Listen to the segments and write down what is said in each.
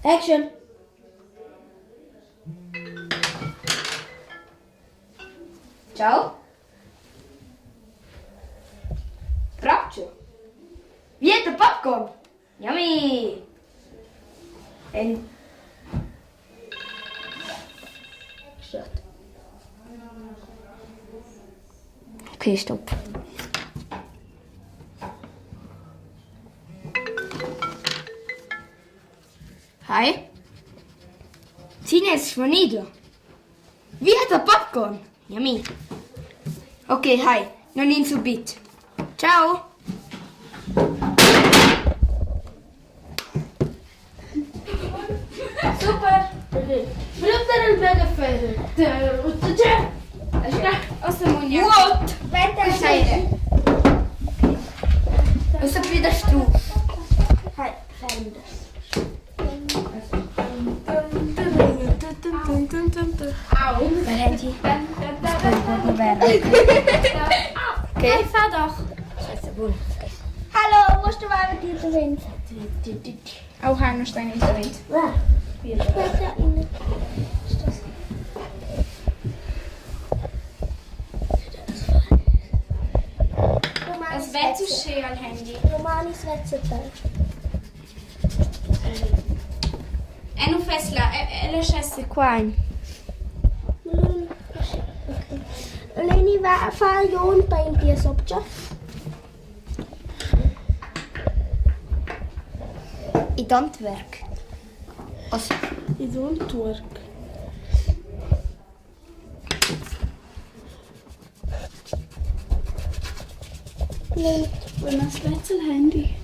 Action! Ciao. Braccio. Vieta popcorn. Yummy. En Okay, stopp. Hi. Tina è svanida. Via da popcorn! Yummy. Ok, hi. Non in subit. Ciao! Super! What? Ussa pli da strusch. Okay. Fahr doch. Hallo, musst du mal mit dir reden? Auch haben wir nicht erwähnt. Es wäre zu schön al handy. Romanis Wetzetal. E nu fes la, e la schesse qua. Leni va fa Jon bein dir sopcha. I don't work. Os I don't work. Wenn das al handy.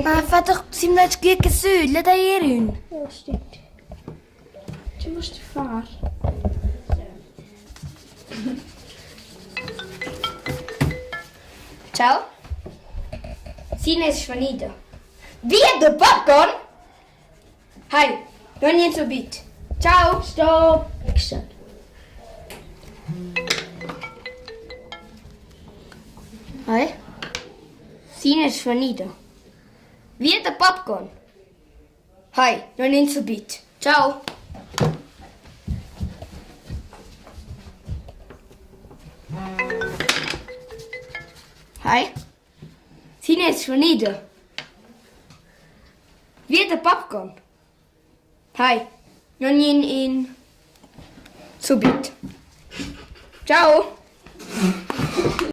Ah, fa doch simlać che süle da irin. Ja, stimmt. Du musst fahren. Ciao. Sina è svanida. Via da popcorn! Hi, non in subit. Ciao. Stopp. Action. Hi. Sina è svanida. Via da popcorn. Hi, non in subit. Ciao. Hi. Sina è svanida. Via da popcorn. Hi, non in in subit. Ciao.